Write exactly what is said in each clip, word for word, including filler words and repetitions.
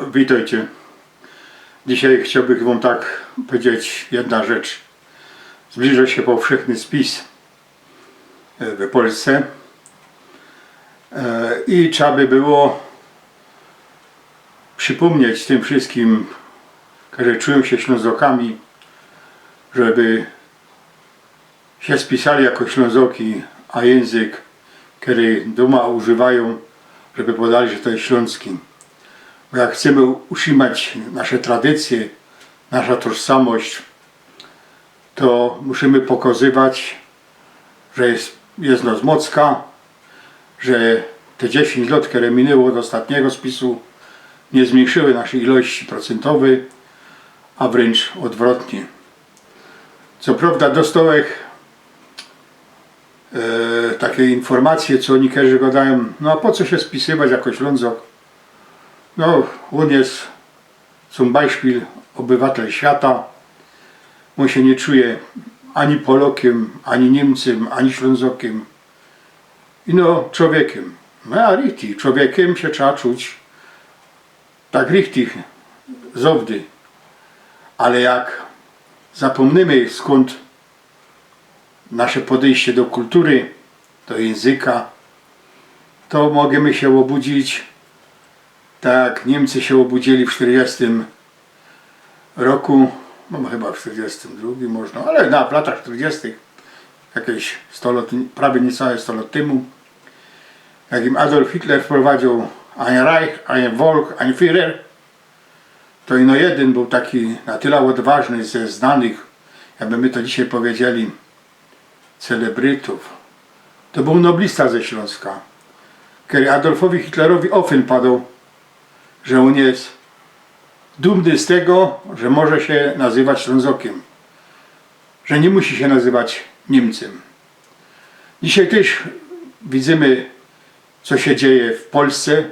Witejcie. Dzisiej chciołbych wōm tak pedzieć jedna rzecz. Zbliżo sie powszechny spis, e, w Polsce. E, i trzeba by było przipōmnieć tym wszyskim, kerzy czujōm sie Ślōnzokami, żeby sie spisali jako Ślōnzoki, a jynzyk, kery dōma używajōm, żeby podali, że to je ślōnski. Bo jak chcymy utrzimać nasze tradycje, nasza tożsamość, to musimy pokazywać, że je, je nas mocka, że te dziesiyńć lot, kere minęło ôd ôstatnigo spisu, niy zmyńszyły naszyj ilości procyntowyj, a wryncz ôdwrotnie. Co prowda dostołech, e, take informacje, co niykerzy godajōm: „No a po co sie spisywać jako Ślōnzok? No, ôn je zum Beispiel ôbywatel świata, ôn sie niy czuje ani Polokym, ani Niymcym, ani Ślōnzokym. Ino czowiekym”. No a richtig, czowiekym sie trzeba czuć tak richtig, zŏwdy. Ale jak zapōmnymy, skōnd nasze podejście do kultury, do jynzyka, to możymy sie ôbudzić tak jak Niymcy sie ôbudzili w sztyrdziestym roku, no chyba w sztyrdziestym drugim może, ale na, w latach sztyrdziestych, jakeś sto lot, prawie niecałe sto lot tymu, jak im Adolf Hitler wprowadziył „Ein Reich, ein Volk, ein Führer”, to ino jedyn bōł taki na tela ôdważny ze znanych, jakby my to dzisiej pedzieli, celebrytōw. To bōł noblista ze Ślōnska, kery Adolfowi Hitlerowi ô fyn padoł, że ôn je dumny z tego, że może sie nazywać Ślōnzokym, że niy musi sie nazywać Niymcym. Dzisiej tyż widzymy, co sie dzieje w Polsce.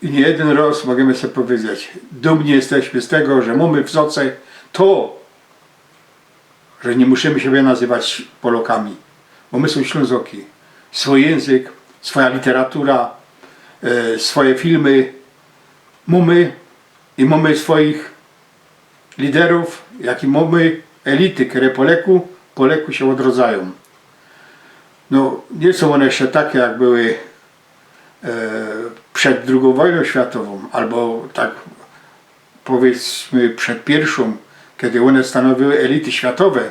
I niy jedyn roz możymy se pedzieć: dumni jesteśmy z tego, że mōmy w soce to, że niy musimy sie nazywać Polokami, bo my sōm Ślōnzoki. Swōj jynzyk, swoja literatura, e, swoje filmy mōmy i mōmy swoich liderōw, jak i mōmy elity, kere po leku, po leku sie ôdrodzajōm. No, niy sōm ône jeszcze take, jak były, e, przed drugōm wojnōm światowōm, abo tak, powiydzmy, przed piyrszōm, kedy ône stanowiły elity światowe,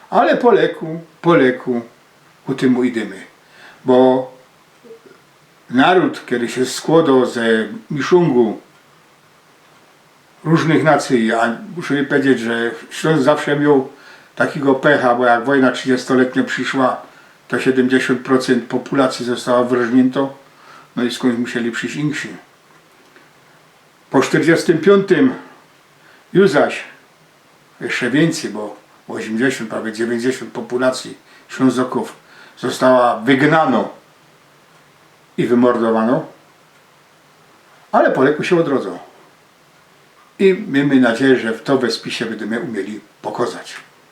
ale po leku, po leku ku tymu idymy. Bo nōrōd, kery sie skłodo ze miszōngu rōżnych nacyji, a muszã pedzieć, że Ślōnsk zawsze mioł takigo pecha, bo jak wojna trzidziestoletnio prziszła, to siedymdziesiōnt procynt populacyje ôstała wyrżniynto, no i skōndś musieli prziś inksi. Po sztyrdziestym piōntym już zaś jeszcze wiyncyj, bo ôziymdziesiōnt, prawie dziewiyńćdziesiōnt populacyje Ślōnzokōw ôstała wygnano i wymordowano, ale po leku sie ôdrodzōm. I miymy nadzieja, że to we spisie bydymy umieli pokŏzać.